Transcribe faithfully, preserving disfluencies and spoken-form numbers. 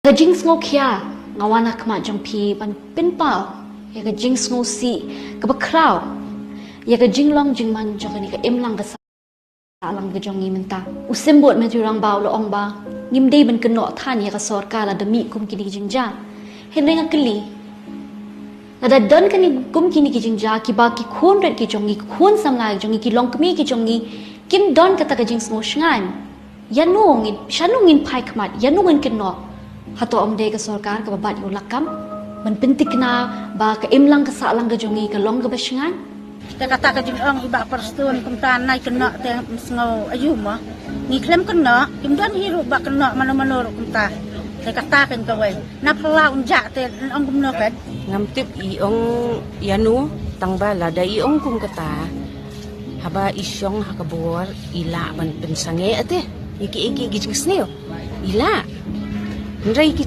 Ka jingsngewkhia, nga wan ha khmat jong phi ban pynpaw ïa ka jingsngewsih kaba khraw ïa ka jinglong jingman jong kane ka imlang ka sahlang ka jong ngi mynta. U Symbud Matthew Rangbah u la ong ba ngim dei ban kynnoh than ïa ka sorkar lada mih kum kine ki jingjia. Hynrei nga kylli, lada don kine kum kine ki jingjia, kiba ki khun rit ki jong ngi, ki khun samla ki jong ngi, ki longkmie ki jong ngi kim don kata ka jingsngew shngaiñ, ïano ngin, shano ngin phai khmat, ïano ngin kynnoh? Hato ym dei ka sorkar kaba bat ïa u lakam ban pyntikna ba ka imlang ka sahlang ka jong ngi ka long kaba shngaiñ? Te kata ka jingong i Bah Prestone kumta, nai kynnoh te ym sngew aïu mo. Ngi khlem kynnoh, kim don hi ruh ba kynnoh mano mano ruh kumta. Te kata kan kawei. Na phylla un jah te ong kumno kan? Ngam tip i ong ïano, tang ba lada i ong kum kata, haba i shong ha ka bor i lah ban pynsangeh te ïa kiei kiei ki jingsniew. I lah. Hynrei ki